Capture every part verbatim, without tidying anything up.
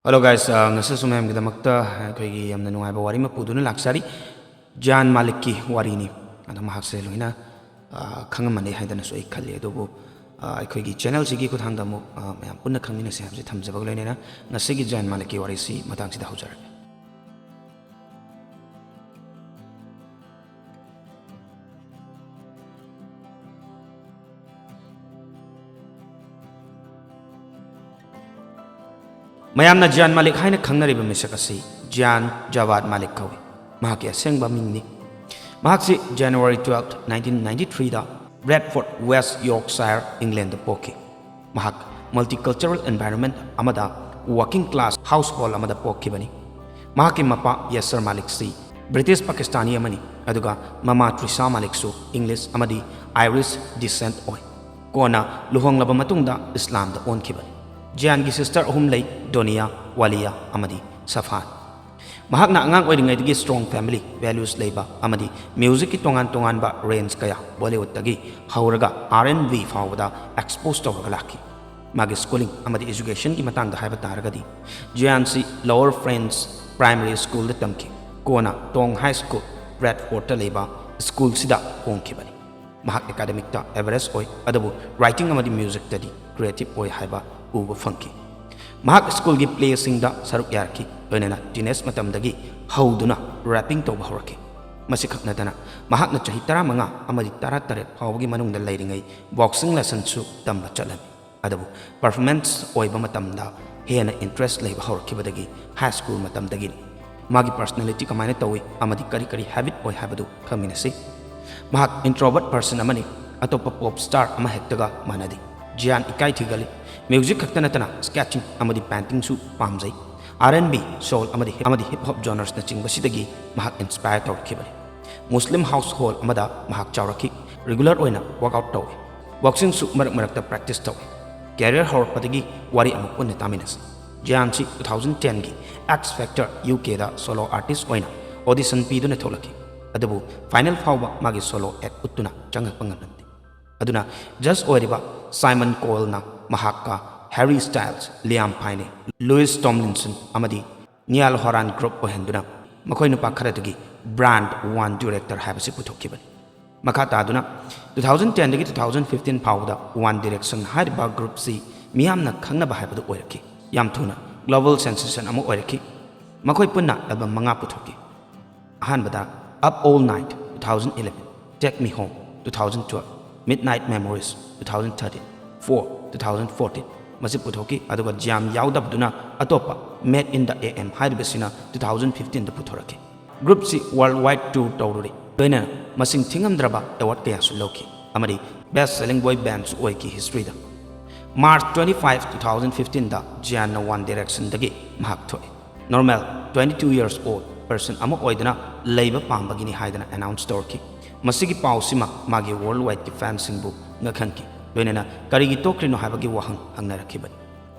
Hello guys, ꯑ, ꯉꯁꯤꯁꯨ ꯃꯌꯥꯝꯒꯤꯗꯃꯛꯇ ꯑꯩꯈꯣꯏꯒꯤ ꯌꯥꯝꯅ ꯅꯨꯡꯉꯥꯏꯕ ꯋꯥꯔꯤ ꯑꯃ ꯄꯨꯗꯨꯅ ꯂꯥꯛꯆꯔꯤ꯫ ꯖꯥꯟ ꯃꯥꯂꯤꯛꯀꯤ ꯋꯥꯔꯤꯅꯤ꯫ ꯑꯗꯣ ꯃꯍꯥꯛꯁꯦ ꯂꯣꯏꯅ, ꯑ, ꯈꯪꯉꯝꯃꯅꯤ ꯍꯥꯏꯗꯅꯁꯨ ꯑꯩ ꯈꯜꯂꯤ꯫ ꯑꯗꯨꯕꯨ, ꯑ, ꯑꯩꯈꯣꯏꯒꯤ ꯆꯦꯅꯦꯜꯁꯤꯒꯤ ꯈꯨꯠꯊꯥꯡꯗ ꯑꯃꯨꯛ, ꯑ, ꯃꯌꯥꯝ ꯄꯨꯟꯅ ꯈꯪꯃꯤꯟꯅꯁꯦ ꯍꯥꯏꯕꯁꯤ ꯊꯝꯖꯕꯒ ꯂꯣꯏꯅꯅ ꯉꯁꯤꯒꯤ ꯖꯥꯟ ꯃꯥꯂꯤꯛꯀꯤ ꯋꯥꯔꯤꯁꯤ ꯃꯇꯥꯡꯁꯤꯗ ꯍꯧꯖꯔꯒꯦ꯫ ꯃꯌꯥꯝꯅ ꯖꯤꯌꯥꯟ ꯃꯥꯂꯤꯛ ꯍꯥꯏꯅ ꯈꯪꯅꯔꯤꯕ ꯃꯤꯁꯛ ꯑꯁꯤ ꯖꯤꯌꯥꯟ ꯖꯥꯕꯥꯗ ꯃꯥꯂꯤꯛ ꯀꯧꯏ꯫ ꯃꯍꯥꯛꯀꯤ ꯑꯁꯦꯡꯕ ꯃꯤꯡꯅꯤ꯫ ꯃꯍꯥꯛꯁꯤ January twelfth, nineteen ninety-threeꯗ Bradford, West Yorkshire, Englandꯗ ꯄꯣꯛꯈꯤ꯫ ꯃꯍꯥꯛ multicultural environment ꯑꯃꯗ working class household ꯑꯃꯗ ꯄꯣꯛꯈꯤꯕꯅꯤ꯫ ꯃꯍꯥꯛꯀꯤ ꯃꯄꯥ ꯌꯥꯁꯔ ꯃꯥꯂꯤꯛꯁꯤ British Pakistani ꯑꯃꯅꯤ, ꯑꯗꯨꯒ ꯃꯃꯥ ꯇ꯭ꯔꯤꯁꯥ ꯃꯥꯂꯤꯛꯁꯨ English ꯑꯃꯗꯤ Irish descent ꯑꯣꯏ꯫ ꯀꯣꯟꯅ ꯂꯨꯍꯣꯡꯂꯕ ꯃꯇꯨꯡꯗ ꯏꯁꯂꯥꯝꯗ ꯑꯣꯟꯈꯤꯕꯅꯤ꯫ ꯖꯤꯌꯥꯟꯒꯤ sister ꯑꯍꯨꯝ ꯂꯩ, ꯗꯣꯅꯤꯌꯥ, ꯋꯥꯂꯤꯌꯥ ꯑꯃꯗꯤ ꯁꯐꯥꯟ꯫ ꯃꯍꯥꯛꯅ ꯑꯉꯥꯡ ꯑꯣꯏꯔꯤꯉꯩꯗꯒꯤ strong family values ꯂꯩꯕ ꯑꯃꯗꯤ musicꯀꯤ ꯇꯣꯉꯥꯟ ꯇꯣꯉꯥꯟꯕ range ꯀꯌꯥ, Bollywoodꯇꯒꯤ ꯍꯧꯔꯒ R and B ꯐꯥꯎꯕꯗ expose ꯇꯧꯔꯒ ꯂꯥꯛꯈꯤ꯫ ꯃꯥꯒꯤ schooling ꯑꯃꯗꯤ educationꯒꯤ ꯃꯇꯥꯡꯗ ꯍꯥꯏꯕ ꯇꯥꯔꯒꯗꯤ, ꯖꯤꯌꯥꯟꯁꯤ Lower French Primary Schoolꯗ ꯇꯝꯈꯤ꯫ ꯀꯣꯟꯅ Tong High School, Bradfordꯇ ꯂꯩꯕ schoolꯁꯤꯗ ꯍꯣꯡꯈꯤꯕꯅꯤ꯫ ꯃꯍꯥꯛ academicꯇ average ꯑꯣꯏ, ꯑꯗꯨꯕꯨ writing ꯑꯃꯗꯤ musicꯇꯗꯤ creative ꯑꯣꯏ ꯍꯥꯏꯕ ꯎꯕ ꯐꯪꯈꯤ꯫ ꯃꯍꯥꯛ schoolꯒꯤ playꯁꯤꯡꯗ ꯁꯔꯨꯛ ꯌꯥꯔꯛꯈꯤ, ꯂꯣꯏꯅꯅ teenage ꯃꯇꯝꯗꯒꯤ ꯍꯧꯗꯨꯅ rapping ꯇꯧꯕ ꯍꯧꯔꯛꯈꯤ꯫ ꯃꯁꯤꯈꯛ ꯅꯠꯇꯅ, ꯃꯍꯥꯛꯅ ꯆꯍꯤ ꯇꯔꯥꯃꯉꯥ ꯑꯃꯗꯤ ꯇꯔꯥꯇꯔꯦꯠ ꯐꯥꯎꯕꯒꯤ ꯃꯅꯨꯡꯗ ꯂꯩꯔꯤꯉꯩ boxing lessonꯁꯨ ꯇꯝꯕ ꯆꯠꯂꯝꯃꯤ꯫ ꯑꯗꯨꯕꯨ performance ꯑꯣꯏꯕ ꯃꯇꯝꯗ ꯍꯦꯟꯅ interest ꯂꯩꯕ ꯍꯧꯔꯛꯈꯤꯕꯗꯒꯤ high school ꯃꯇꯝꯗꯒꯤꯅꯤ꯫ ꯃꯥꯒꯤ personality ꯀꯃꯥꯏꯅ ꯇꯧꯏ ꯑꯃꯗꯤ ꯀꯔꯤ ꯀꯔꯤ habit ꯑꯣꯏ ꯍꯥꯏꯕꯗꯨ ꯈꯪꯃꯤꯟꯅꯁꯤ꯫ ꯃꯍꯥꯛ introvert person ꯑꯃꯅꯤ꯫ ꯑꯇꯣꯞꯄ pop star ꯑꯃ ꯍꯦꯛꯇꯒ ꯃꯥꯟꯅꯗꯦ꯫ ꯖꯤꯌꯥꯟ ꯏꯀꯥꯏ ꯊꯤꯒꯜꯂꯤ꯫ Music ꯈꯛꯇ ꯅꯠꯇꯅ sketching ꯑꯃꯗꯤ paintingꯁꯨ ꯄꯥꯝꯖꯩ꯫ R and B, soul ꯑꯃꯗꯤ hip, ꯑꯃꯗꯤ hip hop genresꯅꯆꯤꯡꯕꯁꯤꯗꯒꯤ ꯃꯍꯥꯛ inspire ꯇꯧꯔꯛꯈꯤꯕꯅꯤ꯫ Muslim household ꯑꯃꯗ ꯃꯍꯥꯛ ꯆꯥꯎꯔꯛꯈꯤ꯫ Regular ꯑꯣꯏꯅ workout ꯇꯧꯏ꯫ Boxingꯁꯨ ꯃꯔꯛ ꯃꯔꯛꯇ practice ꯇꯧꯏ꯫ Career ꯍꯧꯔꯛꯄꯗꯒꯤ ꯋꯥꯔꯤ ꯑꯃꯨꯛ ꯄꯨꯟꯅ ꯇꯥꯃꯤꯟꯅꯁꯤ꯫ ꯖꯤꯌꯥꯟꯁꯤ two thousand tenꯒꯤ X Factor UKꯗ solo artist ꯑꯣꯏꯅ audition ꯄꯤꯗꯨꯅ ꯊꯣꯛꯂꯛꯈꯤ꯫ ꯑꯗꯨꯕꯨ final ꯐꯥꯎꯕ ꯃꯥꯒꯤ solo act ꯎꯠꯇꯨꯅ ꯆꯪꯉꯛꯄ ꯉꯝꯂꯝꯗꯦ꯫ ꯑꯗꯨꯅ judge ꯑꯣꯏꯔꯤꯕ Simon Cowellꯅ ꯃꯍꯥꯛꯀ Harry Styles, Liam Payne, Louis Tomlinson ꯑꯃꯗꯤ Niall Horan group ꯑꯣꯏꯍꯟꯗꯨꯅ ꯃꯈꯣꯏ ꯅꯨꯄꯥ ꯈꯔꯗꯒꯤ Brand One Director ꯍꯥꯏꯕꯁꯤ ꯄꯨꯊꯣꯛꯈꯤꯕꯅꯤ꯫ ꯃꯈꯥ ꯇꯥꯗꯨꯅ two thousand ten ꯗꯒꯤ two thousand fifteen ꯐꯥꯎꯕꯗ One Direction ꯍꯥꯏꯔꯤꯕ groupꯁꯤ ꯃꯤꯌꯥꯝꯅ ꯈꯪꯅꯕ ꯍꯥꯏꯕꯗꯨ ꯑꯣꯏꯔꯛꯈꯤ꯫ ꯌꯥꯝ ꯊꯨꯅ global sensation ꯑꯃ ꯑꯣꯏꯔꯛꯈꯤ꯫ ꯃꯈꯣꯏ ꯄꯨꯟꯅ album ꯃꯉꯥ ꯄꯨꯊꯣꯛꯈꯤ꯫ ꯑꯍꯥꯟꯕꯗ Up All Night two thousand eleven, Take Me Home two thousand twelve, Midnight Memories two thousand thirteen, Four two thousand fourteen ꯃꯁꯤ ꯄꯨꯊꯣꯛꯈꯤ꯫ ꯑꯗꯨꯒ Zayn ꯌꯥꯎꯗꯕꯗꯨꯅ ꯑꯇꯣꯞꯄ Made in the A M ꯍꯥꯏꯔꯤꯕꯁꯤꯅ two thousand fifteen ꯗ ꯄꯨꯊꯣꯔꯛꯈꯤ꯫ Groupꯁꯤ worldwide tour ꯇꯧꯔꯨꯔꯤ, ꯂꯣꯏꯅꯅ ꯃꯁꯤꯡ ꯊꯤꯉꯝꯗ꯭ꯔꯕ award ꯀꯌꯥꯁꯨ ꯂꯧꯈꯤ ꯑꯃꯗꯤ Best Selling Boy Bandꯁꯨ ꯑꯣꯏꯈꯤ historyꯗ꯫ March twenty-five, two thousand fifteen ꯗ Zaynꯅ One Directionꯗꯒꯤ ꯃꯍꯥꯛ ꯊꯣꯛꯏ꯫ Normal, twenty-two years old person ꯑꯃ ꯑꯣꯏꯗꯨꯅ ꯂꯩꯕ ꯄꯥꯝꯕꯒꯤꯅꯤ ꯍꯥꯏꯗꯅ announce ꯇꯧꯔꯛꯈꯤ꯫ ꯃꯁꯤꯒꯤ ꯄꯥꯎꯁꯤꯃ ꯃꯥꯒꯤ worldwideꯀꯤ fanꯁꯤꯡꯕꯨ ꯉꯛꯍꯟꯈꯤ, ꯂꯣꯏꯅꯅ ꯀꯔꯤꯒꯤ ꯇꯣꯛꯈ꯭ꯔꯤꯅꯣ ꯍꯥꯏꯕꯒꯤ ꯋꯥꯍꯪ ꯍꯪꯅꯔꯛꯈꯤꯕꯅꯤ꯫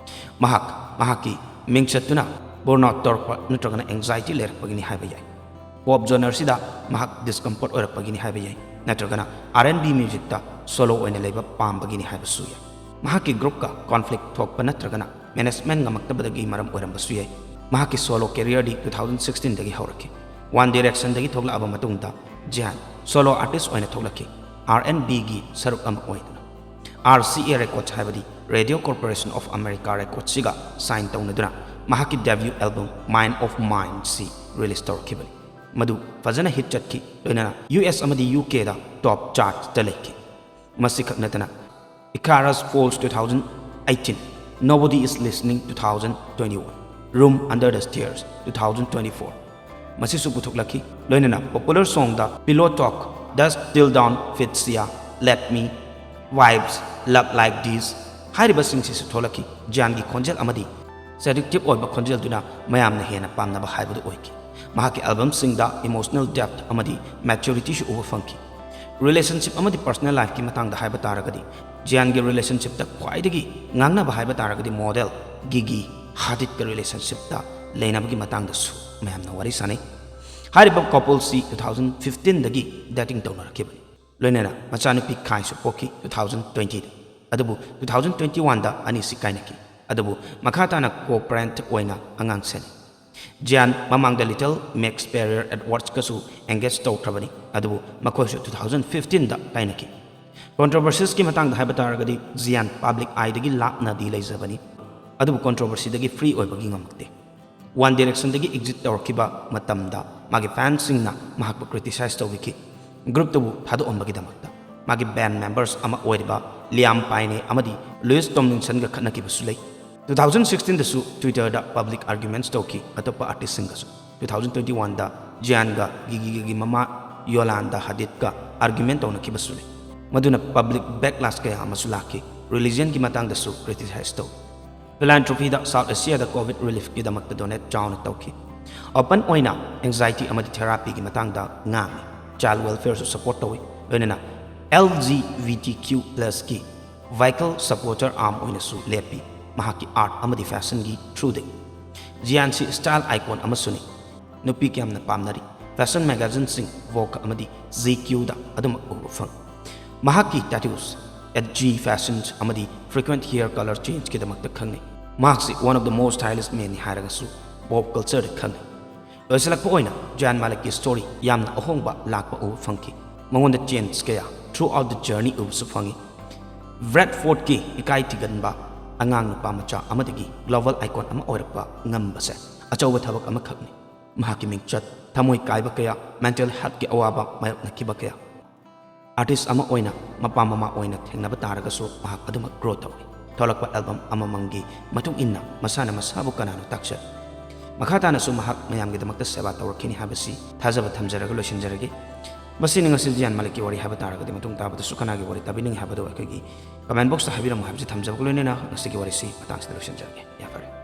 ꯃꯍꯥꯛ ꯃꯍꯥꯛꯀꯤ ꯃꯤꯡꯆꯠꯇꯨꯅ burnout ꯇꯧꯔꯛꯄ ꯅꯠꯇ꯭ꯔꯒꯅ anxiety ꯂꯩꯔꯛꯄꯒꯤꯅꯤ ꯍꯥꯏꯕ ꯌꯥꯏ꯫ Pop genreꯁꯤꯗ ꯃꯍꯥꯛ discomfort ꯑꯣꯏꯔꯛꯄꯒꯤꯅꯤ ꯍꯥꯏꯕ ꯌꯥꯏ, ꯅꯠꯇ꯭ꯔꯒꯅ R and B musicꯇ solo ꯑꯣꯏꯅ ꯂꯩꯕ ꯄꯥꯝꯕꯒꯤꯅꯤ ꯍꯥꯏꯕꯁꯨ ꯌꯥꯏ꯫ ꯃꯍꯥꯛꯀꯤ groupꯀ conflict ꯊꯣꯛꯄ ꯅꯠꯇ꯭ꯔꯒꯅ management ꯉꯝꯃꯛꯇꯕꯗꯒꯤ ꯃꯔꯝ ꯑꯣꯏꯔꯝꯕꯁꯨ ꯌꯥꯏ꯫ ꯃꯍꯥꯛꯀꯤ solo careerꯗꯤ two thousand sixteen ꯗꯒꯤ ꯍꯧꯔꯛꯈꯤ꯫ One Directionꯗꯒꯤ ꯊꯣꯛꯂꯛꯑꯕ ꯃꯇꯨꯡꯗ Zayn solo artist ꯑꯣꯏꯅ ꯊꯣꯛꯂꯛꯈꯤ, R and Bꯒꯤ ꯁꯔꯨꯛ ꯑꯃ ꯑꯣꯏꯗꯨꯅ꯫ R C A Records ꯍꯥꯏꯕꯗꯤ Radio Corporation of America Recordsꯁꯤꯒ sign ꯇꯧꯅꯗꯨꯅ ꯃꯍꯥꯛꯀꯤ debut album Mind of Mindꯁꯤ release ꯇꯧꯔꯛꯈꯤꯕꯅꯤ꯫ ꯃꯗꯨ ꯐꯖꯅ hit ꯆꯠꯈꯤ, ꯂꯣꯏꯅꯅ U S ꯑꯃꯗꯤ U Kꯗ top chartꯇ ꯂꯩꯈꯤ꯫ ꯃꯁꯤꯈꯛ ꯅꯠꯇꯅ Icarus Falls two thousand eighteen, Nobody Is Listening two thousand twenty-one, Room Under the Stairs two thousand twenty-four ꯃꯁꯤꯁꯨ ꯄꯨꯊꯣꯛꯂꯛꯈꯤ꯫ ꯂꯣꯏꯅꯅ popular songꯗ Pillow Talk, Dusk Till Dawn feat. Sia, Let Me, Vibes, Love Like This ꯍꯥꯏꯔꯤꯕꯁꯤꯡꯁꯤꯁꯨ ꯊꯣꯛꯂꯛꯈꯤ꯫ Zaynꯒꯤ ꯈꯣꯟꯖꯦꯜ ꯑꯃꯗꯤ seductive ꯑꯣꯏꯕ ꯈꯣꯟꯖꯦꯜꯗꯨꯅ ꯃꯌꯥꯝꯅ ꯍꯦꯟꯅ ꯄꯥꯝꯅꯕ ꯍꯥꯏꯕꯗꯨ ꯑꯣꯏꯈꯤ꯫ ꯃꯍꯥꯛꯀꯤ albumꯁꯤꯡꯗ emotional depth ꯑꯃꯗꯤ maturityꯁꯨ ꯎꯕ ꯐꯪꯈꯤ꯫ Relationship ꯑꯃꯗꯤ personal lifeꯀꯤ ꯃꯇꯥꯡꯗ ꯍꯥꯏꯕ ꯇꯥꯔꯒꯗꯤ, Zaynꯒꯤ relationshipꯇ ꯈ꯭ꯋꯥꯏꯗꯒꯤ ꯉꯥꯡꯅꯕ ꯍꯥꯏꯕ ꯇꯥꯔꯒꯗꯤ model Gigi Hadidꯀ relationshipꯇ ꯂꯩꯅꯕꯒꯤ ꯃꯇꯥꯡꯗꯁꯨ ꯃꯌꯥꯝꯅ ꯋꯥꯔꯤ ꯁꯥꯟꯅꯩ꯫ ꯍꯥꯏꯔꯤꯕ coupleꯁꯤ two thousand fifteenꯗꯒꯤ dating ꯇꯧꯅꯔꯛꯈꯤꯕꯅꯤ꯫ ꯂꯣꯏꯅꯅ ꯃꯆꯥꯅꯨꯄꯤ Kaiꯁꯨ ꯄꯣꯛꯈꯤ two thousand twentyꯗ꯫ ꯑꯗꯨꯕꯨ ꯇꯨ ꯊꯥꯎꯖꯟ ꯇ꯭ꯋꯦꯟꯇꯤ ꯋꯥꯟꯗ ꯑꯅꯤꯁꯤ ꯀꯥꯏꯅꯈꯤ꯫ ꯑꯗꯨꯕꯨ ꯃꯈꯥ ꯇꯥꯅ ꯀꯣ ꯄꯦꯔꯦꯟꯠ ꯑꯣꯏꯅ ꯑꯉꯥꯡ ꯁꯦꯟꯅꯩ꯫ ꯖꯤꯌꯥꯟ ꯃꯃꯥꯡꯗ ꯂꯤꯇꯜ ꯃꯤꯛꯁ ꯕꯦꯔꯤꯌꯔ ꯑꯦꯠꯋꯥꯔꯛꯁꯀꯁꯨ ꯑꯦꯡꯒꯦꯖ ꯇꯧꯈ꯭ꯔꯕꯅꯤ, ꯑꯗꯨꯕꯨ ꯃꯈꯣꯏꯁꯨ ꯇꯨ ꯊꯥꯎꯖꯟ ꯐꯤꯐꯇꯤꯟꯗ ꯀꯥꯏꯅꯈꯤ꯫ ꯀꯣꯟꯇ꯭ꯔꯣꯚꯔꯁꯤꯁꯀꯤ ꯃꯇꯥꯡꯗ ꯍꯥꯏꯕ ꯇꯥꯔꯒꯗꯤ ꯖꯤꯌꯥꯟ ꯄꯕ꯭ꯂꯤꯛ ꯑꯥꯏꯗꯒꯤ ꯂꯥꯞꯅꯗꯤ ꯂꯩꯖꯕꯅꯤ, ꯑꯗꯨꯕꯨ ꯀꯣꯟꯇ꯭ꯔꯣꯚꯔꯁꯤꯗꯒꯤ ꯐ꯭ꯔꯤ ꯑꯣꯏꯕꯒꯤ ꯉꯝꯃꯛꯇꯦ꯫ ꯋꯥꯟ ꯗꯤꯔꯦꯛꯁꯟꯗꯒꯤ ꯑꯦꯛꯖꯤꯠ ꯇꯧꯔꯛꯈꯤꯕ ꯃꯇꯝꯗ ꯃꯥꯒꯤ ꯐꯦꯟꯁꯤꯡꯅ ꯃꯍꯥꯛꯄꯨ ꯀ꯭ꯔꯤꯇꯤꯁꯥꯏꯖ ꯇꯧꯕꯤꯈꯤ꯫ ꯒ꯭ꯔꯨꯞꯇꯨꯕꯨ ꯊꯥꯗꯣꯛꯑꯝꯕꯒꯤꯗꯃꯛꯇ ꯃꯥꯒꯤ ꯕꯦꯟ ꯃꯦꯝꯕꯔꯁ ꯑꯃ ꯑꯣꯏꯔꯤꯕ ꯂꯤꯌꯥꯝ ꯄꯥꯏꯅꯦ ꯑꯃꯗꯤ ꯂꯨꯏꯁ ꯇꯣꯝꯂꯤꯟꯁꯟꯒ ꯈꯠꯅꯈꯤꯕꯁꯨ ꯂꯩ꯫ ꯇꯨ ꯊꯥꯎꯖꯟ ꯁꯤꯛꯁꯇꯤꯟꯗꯁꯨ ꯇ꯭ꯋꯤꯇꯔꯗ ꯄꯕ꯭ꯂꯤꯛ ꯑꯥꯔꯒ꯭ꯌꯨꯃꯦꯟꯠꯁ ꯇꯧꯈꯤ ꯑꯇꯣꯞꯄ ꯑꯥꯔꯇꯤꯁꯁꯤꯡꯒꯁꯨ꯫ ꯇꯨ ꯊꯥꯎꯖꯟ ꯇ꯭ꯋꯦꯟꯇꯤ ꯋꯥꯟꯗ ꯖꯤꯌꯥꯟꯒ ꯒꯤꯒꯤꯒꯤ ꯃꯃꯥ ꯌꯣꯂꯥꯟꯗ ꯍꯗꯤꯗꯀ ꯑꯥꯔꯒ꯭ꯌꯨꯃꯦꯟꯠ ꯇꯧꯅꯈꯤꯕꯁꯨ ꯂꯩ꯫ ꯃꯗꯨꯅ ꯄꯕ꯭ꯂꯤꯛ ꯕꯦꯛꯂꯥꯁ ꯀꯌꯥ ꯑꯃꯁꯨ ꯂꯥꯛꯈꯤ꯫ ꯔꯤꯂꯤꯖꯟꯒꯤ ꯃꯇꯥꯡꯗꯁꯨ ꯀ꯭ꯔꯤꯇꯤꯁꯥꯏꯖ ꯇꯧ꯫ ꯐꯤꯂꯥꯟꯊ꯭ꯔꯣꯐꯤꯗ ꯁꯥꯎꯠ ꯑꯦꯁꯤꯌꯥꯗ ꯀꯣꯚꯤꯗ ꯔꯤꯂꯤꯐꯀꯤꯗꯃꯛꯇ ꯗꯣꯅꯦꯠ ꯆꯥꯎꯅ ꯇꯧꯈꯤ꯫ ꯑꯣꯄꯟ ꯑꯣꯏꯅ ꯑꯦꯡꯖꯥꯏꯇꯤ ꯑꯃꯗꯤ ꯊꯦꯔꯥꯄꯤꯒꯤ ꯃꯇꯥꯡꯗ ꯉꯥꯡꯉꯤ꯫ ꯆꯥꯏꯜꯗ ꯋꯦꯜꯐꯤꯌꯔꯁꯨ ꯁꯄꯣꯔꯠ ꯇꯧꯏ꯫ ꯂꯣꯏꯅꯅ L G B T Q ꯄ꯭ꯂꯁꯀꯤ ꯚꯥꯏꯀꯜ ꯁꯄꯣꯔꯇꯔ ꯑꯥꯔꯝ ꯑꯣꯏꯅꯁꯨ ꯂꯦꯞꯄꯤ꯫ ꯃꯍꯥꯛꯀꯤ ꯑꯥꯔꯠ ꯑꯃꯗꯤ ꯐꯦꯁꯟꯒꯤ ꯊ꯭ꯔꯨꯗꯒꯤ꯫ ꯖꯤꯌꯥꯟꯁꯤ ꯁ꯭ꯇꯥꯏꯜ ꯑꯥꯏꯀꯣꯟ ꯑꯃꯁꯨꯅꯤ꯫ ꯅꯨꯄꯤ ꯀꯌꯥꯝꯅ ꯄꯥꯝꯅꯔꯤ꯫ ꯐꯦꯁꯟ ꯃꯦꯒꯥꯖꯤꯟꯁꯤꯡ ꯚꯣꯒ ꯑꯃꯗꯤ ꯖꯤ ꯀ꯭ꯌꯨꯗ ꯑꯗꯨꯃꯛ ꯎꯕ ꯐꯪꯏ꯫ ꯃꯍꯥꯛꯀꯤ ꯇꯦꯇꯨꯁ, ꯑꯦꯠ ꯖꯤ ꯐꯦꯁꯟ ꯑꯃꯗꯤ ꯐ꯭ꯔꯤꯀ꯭ꯋꯦꯟꯠ ꯍꯤꯌꯔ ꯀꯂꯔ ꯆꯦꯟꯖꯀꯤꯗꯃꯛꯇ ꯈꯪꯅꯩ꯫ ꯃꯍꯥꯛꯁꯤ one of the most stylish ꯃꯦꯟꯅꯤ ꯍꯥꯏꯔꯒꯁꯨ ꯄꯣꯞ ꯀꯜꯆꯔꯗ ꯈꯪꯅꯩ꯫ ꯂꯣꯏꯁꯤꯜꯂꯛꯄ ꯑꯣꯏꯅ ꯖꯥꯌꯟ ꯃꯥꯂꯤꯛꯀꯤ ꯁ꯭ꯇꯣꯔꯤ ꯌꯥꯝꯅ ꯑꯍꯣꯡꯕ ꯂꯥꯛꯄ ꯎꯕ ꯐꯪꯈꯤ꯫ ꯃꯉꯣꯟꯗ ꯆꯦꯟꯖ ꯀꯌꯥ throughout the journey ꯎꯕꯁꯨ ꯐꯪꯉꯤ꯫ ꯕ꯭ꯔꯦꯗꯐꯣꯔꯗꯀꯤ ꯏꯀꯥꯏ ꯊꯤꯒꯟꯕ ꯑꯉꯥꯡ ꯅꯨꯄꯥ ꯃꯆꯥ ꯑꯃꯗꯒꯤ ꯒ꯭ꯂꯣꯕꯜ ꯑꯥꯏꯀꯣꯟ ꯑꯃ ꯑꯣꯏꯔꯛꯄ ꯉꯝꯕꯁꯦ ꯑꯆꯧꯕ ꯊꯕꯛ ꯑꯃꯈꯛꯅꯤ꯫ ꯃꯍꯥꯛꯀꯤ ꯃꯤꯡꯆꯠ, ꯊꯃꯣꯏ ꯀꯥꯏꯕ ꯀꯌꯥ, ꯃꯦꯟꯇꯦꯜ ꯍꯦꯜꯊꯀꯤ ꯑꯋꯥꯕ ꯃꯥꯌꯣꯛꯅꯈꯤꯕ ꯀꯌꯥ꯫ ꯑꯥꯔꯇꯤꯁ ꯑꯃ ꯑꯣꯏꯅ ꯃꯄꯥ ꯃꯃꯥ ꯑꯣꯏꯅ ꯊꯦꯡꯅꯕ ꯇꯥꯔꯒꯁꯨ ꯃꯍꯥꯛ ꯑꯗꯨꯃꯛ ꯒ꯭ꯔꯣ ꯇꯧꯏ꯫ ꯊꯣꯛꯂꯛꯄ ꯑꯦꯜꯕꯝ ꯑꯃꯃꯝꯒꯤ ꯃꯇꯨꯡ ꯏꯟꯅ ꯃꯁꯥꯅ ꯃꯁꯥꯕꯨ ꯀꯅꯥꯅꯣ ꯇꯥꯛꯆꯔꯤ꯫ ꯃꯈꯥ ꯇꯥꯅꯁꯨ ꯃꯍꯥꯛ ꯃꯌꯥꯝꯒꯤꯗꯃꯛꯇ ꯁꯦꯕꯥ ꯇꯧꯔꯛꯈꯤꯅꯤ ꯍꯥꯏꯕꯁꯤ ꯊꯥꯖꯕ ꯊꯝꯖꯔꯒ ꯂꯣꯏꯁꯤꯟꯖꯔꯒꯦ꯫ ꯃꯁꯤꯅꯤ ꯉꯁꯤ ꯖꯥꯌꯟ ꯃꯥꯂꯤꯛꯀꯤ ꯋꯥꯔꯤ ꯍꯥꯏꯕ ꯇꯥꯔꯒꯗꯤ, ꯃꯇꯨꯡ ꯇꯥꯕꯗꯁꯨ ꯀꯅꯥꯒꯤ ꯋꯥꯔꯤ ꯇꯥꯕꯤꯅꯤꯡꯉꯤ ꯍꯥꯏꯕꯗꯨ ꯑꯩꯈꯣꯏꯒꯤ ꯀꯃꯦꯟ ꯕꯣꯛꯁꯇ ꯍꯥꯏꯕꯤꯔꯝꯃꯨ ꯍꯥꯏꯕꯁꯤ ꯊꯝꯖꯕꯒ ꯂꯣꯏꯅꯅ ꯉꯁꯤꯒꯤ ꯋꯥꯔꯤꯁꯤ ꯃꯇꯥꯡꯁꯤꯗ ꯂꯣꯏꯁꯤꯟꯖꯔꯒꯦ꯫ ꯌꯥꯝ ꯐꯔꯦ꯫